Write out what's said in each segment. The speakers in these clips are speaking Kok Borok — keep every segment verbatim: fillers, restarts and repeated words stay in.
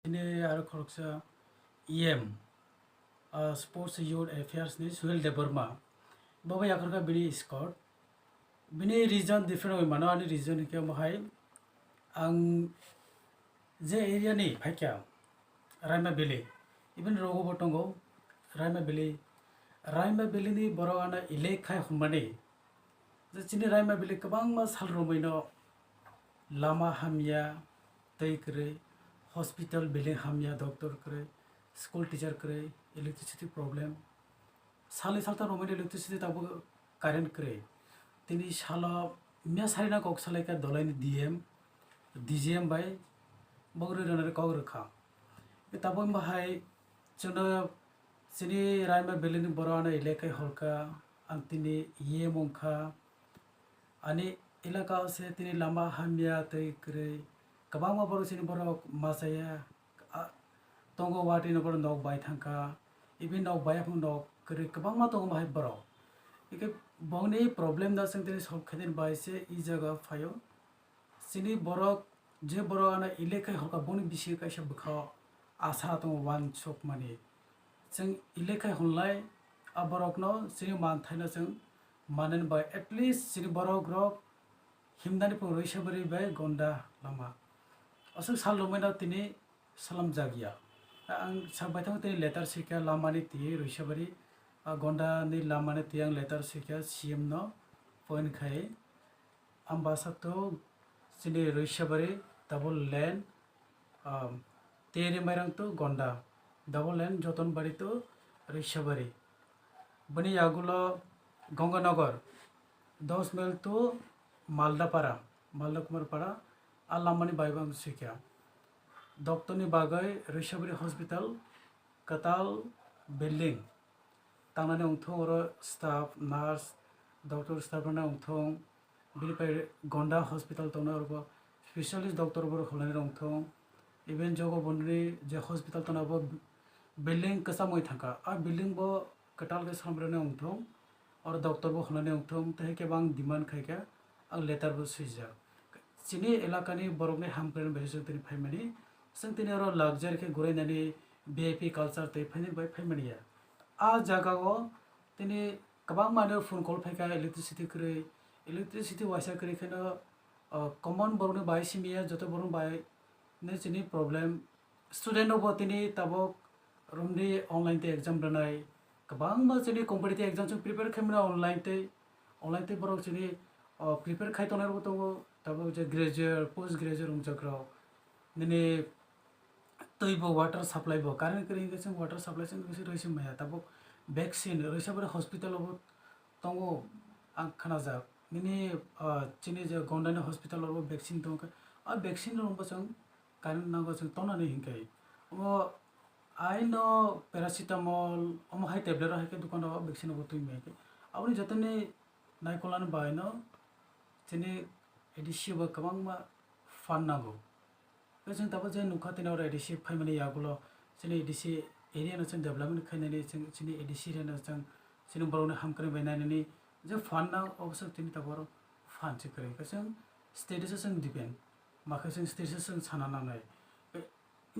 Bini aro khoroksa E M, ah, Sports Youth Affairs ni Suhel Debbarma. Bo bai yakarkha bini escort. Bini reason different oi mano, ani reason hinkhe omo hai, ang je area ni phaikha, Raima Valley, even rogo bo tongo, Raima Valley, Raima Valley ni borok ano elek khai hwnmani, je chini Raima Valley kwbangma sal romwi no lama hamya, twi kwrwi, hospital building hamya, doctor kwrwi, school teacher kwrwi, electricity problem, salni salta romwi no electricity tabuk current kwrwi. Tini salo mia sarina kok salaikha dolaini D M, D G M bai bogri rwnani kok rwkha. Tabuk bahai chwngno chini Raima Valley ni borok ano elek khai holkha, ang tini E M wngkha. Ani elaka o se tini lama hamya tei kwrwi, kwbangma borok chini borok machaya, a, tongo watwi no borok nok bai thangkha, even nok bai phano nok kwrwi kwbangma tongo bahai borok. Hingke bongni problem no chwng tini solve khainani bai se e jaga phaio. Chini borok, je borok ano elek khai holkha, boni bisingo kaisa bwkha o asa tongo wansukmani. Chwng elek khai hwnlai a borokno chini manthaino chwng manani bai, at least chini borok rok himnani pung Roisabari bai Gonda lama. Aswk sal romwi no tini salamjakya. Ang sak baithang tini letter swikha lamani twi Roisabari, a Gondani lamani twi ang letter swikha C M no point khai. Ambasa to chini Roisabari double lane, um, Teri Mairang to Gonda double lane, Jotonbari to Roisabari. Bini yagulo Gonganagar, dos mile to Maldapara, Malda Kumar Para, a lamani bai bang swikha. Doctor ni bagwi Roisabari Hospital kwtal building tangnani wngthung, oro staff, nurse, doctor staff rokno wngthung, bini pai Gonda hospital tongnai, oro bo specialist doctor borok hwnwi wngthung, even jogo bondini je hospital tongna bo building kwcham wngwi thangkha, a building bo kwtal khe samrani wngthung, oro doctor bo hwnani wngthung, tei khe bo ang demand khaikha, ang letter bo swijak. Chini elakani borokni hamkrai bai se chwng tini phaimani, chwng tini oro luxury khe gurainani V I P culture tei phaini bai phaimani ya. A jaga o tini kwbangma no phone call phaikha, electricity kwrwi, electricity waisa kwrwi kheno, o, common borokni bai simi ya, joto borok bai no chini problem. Student rok bo tini tabuk romdi online tei exam rwnai, kwbangma chini competitive exam chwng prepare khaimano online tei, online tei borok chini, o, prepare khai tongnai rok tongo, tabuk je graduate, post graduate wngjak rok, nini twi bo, water supply bo, current kwrwi hwnkhe chwng water supply chwng kisa rwisi maya, tabuk vaccine rwisa bwrwi hospital o bo tongo, ang khnajak nini, o, chini je Gondani hospital o bo vaccine tongo khe, a vaccine rok bo chwng current nango chwng tonani hinkhe. Omo aino paracetamol, omo hai tablet rok hai khe dukan rok vaccine bo twi maya khe. Aboni jotoni naikolani bai no chini A D C bo kwbangma fund nango. Tei chwng tabuk je nukha tini oro A D C phaimani yagulo chini A D C area no chwng development khainani chwng chini A D C area no chwng chini borokni hamkrai bai nainani je fund nang obo chwng tini tabuk oro fund se kwrwi khe chwng state o se chwng depend. Makhe chwng state se chwng sana nangnai.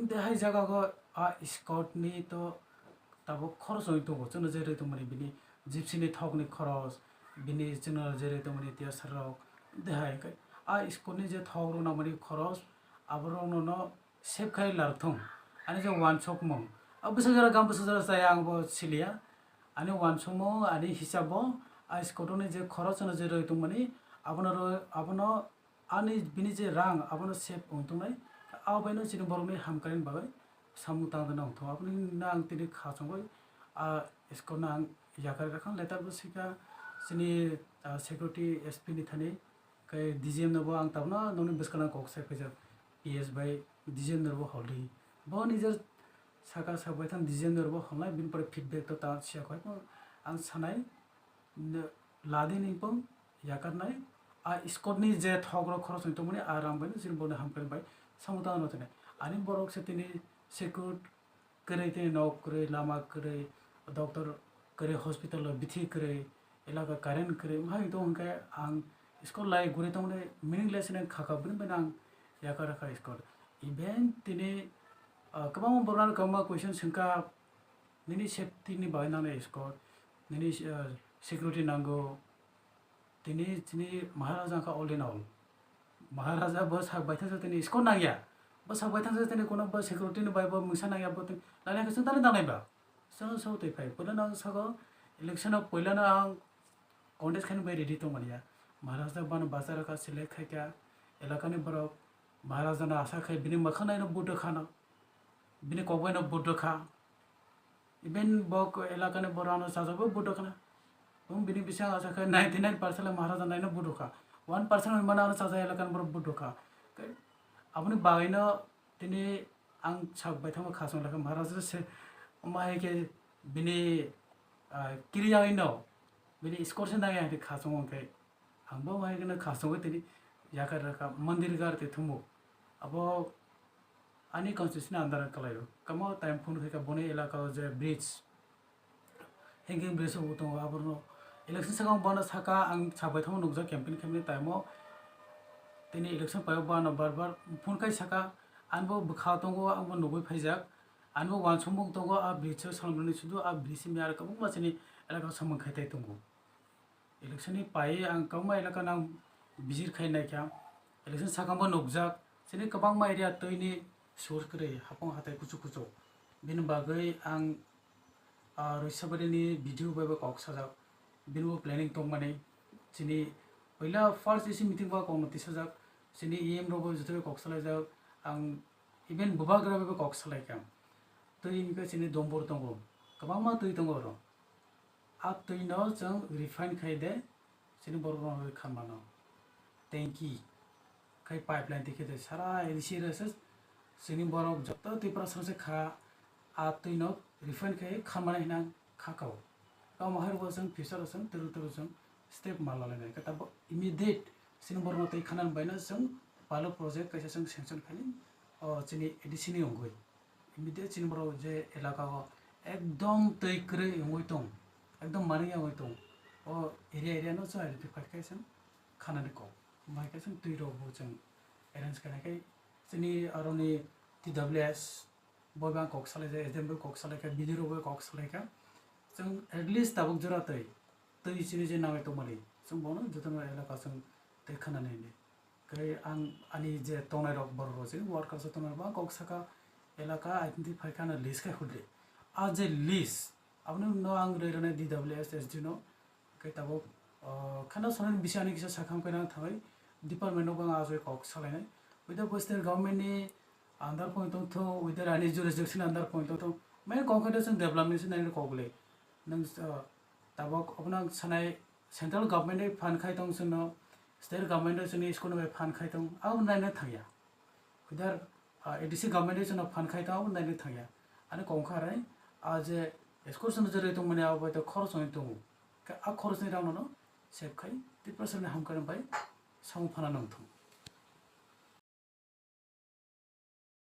Tei hai jaga o a scout ni to tabuk khorosoi tongo, chwngno je rwi tongmani bini gypsy ni thok ni khoros, bini chwngno je rwi tongmani tiyasar rok, de hai khe a scout ni je thok rok nangmani khoros, aborok no no save khai larok thung. Ani je wansukmung, a bwsajora gam bwsajora chaya ang bo siliya, ani wansukmung ani hisab bo a scout ni je khoros chwngno je rwi tongmani abono rw-, abono ani bini je rang abono save wng tongnai, abo baino chini borokni hamkrai ni bagwi samung tang tangna wng tongo. Aboni hwnna ang tini kha chongwi a scout no ang yakar kha, letter bo swikha chini, ah, security S P ni thani, khe D G M no bo ang tabukno nokni bwskango kok sai phaijak, P S bai D G M no bo holi. Bo nijor saka sak bai thang D G M no bo holnai, bini pore feedback to ta siya koi ang sanai. Ladi ni pung yakarnai, a scout ni je thok rok khoroknwi tongmani, a rang bai no chini borokni hamkrai bai samung tangna tini. Ani borok se tini security kwrwi, tini nok kwrwi, lama kwrwi, doctor kwrwi, hospital o bithi kwrwi, elaka current kwrwi, wngkha hwnkhe ang scout lai guri tongmani meaningless hinwi khaka, bini bai no ang yakar kha scout. Even tini, Ah, kwbangma borok ano kwbangma question swngkha, nini safety ni bagwi nangnai escort, nini, ah, security nango, tini chini Maharaja wngkha all in all. Maharaja bo sak baithang tini escort nangya, bo sak baithang tini kono bo security ni bai bo mungsa nangya, bo tini lailai khe chwng tani nangnai ba? Chwng sabo twi phai, puila no ang sago election o puila no ang contest khaina bai ready tongmani ya. Maharaja bano bachar kha, select khai kha, elakani borok Maharaja no asa khai bini mwkhang naino vote rwkha no, bini kok bai no vote rwkha. Even bo ko-, elakani borok ano sajagwi vote rwkha na. Tong bini bising asa khai ninety nine percent le Maharaja naino vote rwkha. One percent hwnmano ano sajak elakani borok vote rwkha. Aboni bagwi no tini ang sak baithangma khasong lakha Maharaja se, omo hai khe bini, ah, kiriya ino bini escort se nangya hwnwi khasong wngkhe. Ang bo hai kheno khasongwi tini yakar rakha mandir gar twi thumo. Abo ani constituency ni under o kwlaio. Kamo time phone khaikha boni elaka o je bridge, hanging bridge bo tongo, aborno election saka bono saka ang sabai thangma nukjak campaign khaimani time o tini election paio bono bar bar phone khai saka, ang bo bwkha tongo, ang bo nugwi phaijak, ang bo uansukmung tongo, a bridge o salmani sudu a bridge ni aro kwbangma chini elaka o samung khai tai tongo. Election ni pai ang kwbangma elaka nang visit khai naikha. Election sakangbo nukjak, chini kwbangma area twi ni source kwrwi, hapung hatai kuchuk kuchuk. Bini bagwi ang, ah, Roisabari ni video bai bo kok sajak. Bini bo planning tongmani. Chini puila first A C meeting bo kok no tisajak. Chini E M rok bo joto bai kok salaijak. Ang even bubagra bai bo kok salaikha. Twi hwnkhe chini dombor tongo. Kwbangma twi tongo oro. A twi no chwng refine khai de, chini borok rok khan mano. Tanki khai pipeline twi khe de sara A D C rok se chini borok joto Tiprasa se kha, a twi no refine khai khan mano hinang kha kao. Tamo hai bo chwng future o chwng twrwk twrwk chwng step ma la lai nai. Khe tabuk immediate chini borok no twi khanan bai no chwng pilot project kaisa chwng sanction khai ni, o chini A D C ni wngwi. Immediate chini borok je elaka o ekdom twi kwrwi wngwi tong, ekdom mani wngwi tong, o area area no chwng identify khai chwng khanani kok, omo hai khe chwng twi rok bo chwng arrange khainai khe chini aroni T W S bo bang kok salaijak, S D M bo kok salaikha, B D O rok bo kok salaikha, chwng at least tabuk jora twi, twi chini je nangwi tongmani chwng bono jotono elaka chwng twi khanani hinwi. Khe ang ani je tongnai rok borok rok je workers rok tongnai rok kok saka elaka identify khe ano list khai hudle. A je list aboni no ang rwi rwnai D W S S D no. Khe tabuk, ah, khana sonani bisi ani kisa sakha khe nang thangwi department no bang ajoi kok salainai. Whether bo state government ni under point tong thung, whether ani jurisdiction under point tong thung, main kok khe chwng development se nai kok le. Nang, ah, tabuk obono ang sanai central government ni phan khai tong chwngno, state government o chwngni school bai phan khai tong, abo naina thangya. Whether, ah, A D C government o chwngno phan khai tong, abo naina thangya. Ani kok kha rai, a je school chwngno je rwi tongmani abo bai to khorosni tongo. Khe a khorosni rang no save khai Tiprasa ni hamkrai bai samung phana nang thung.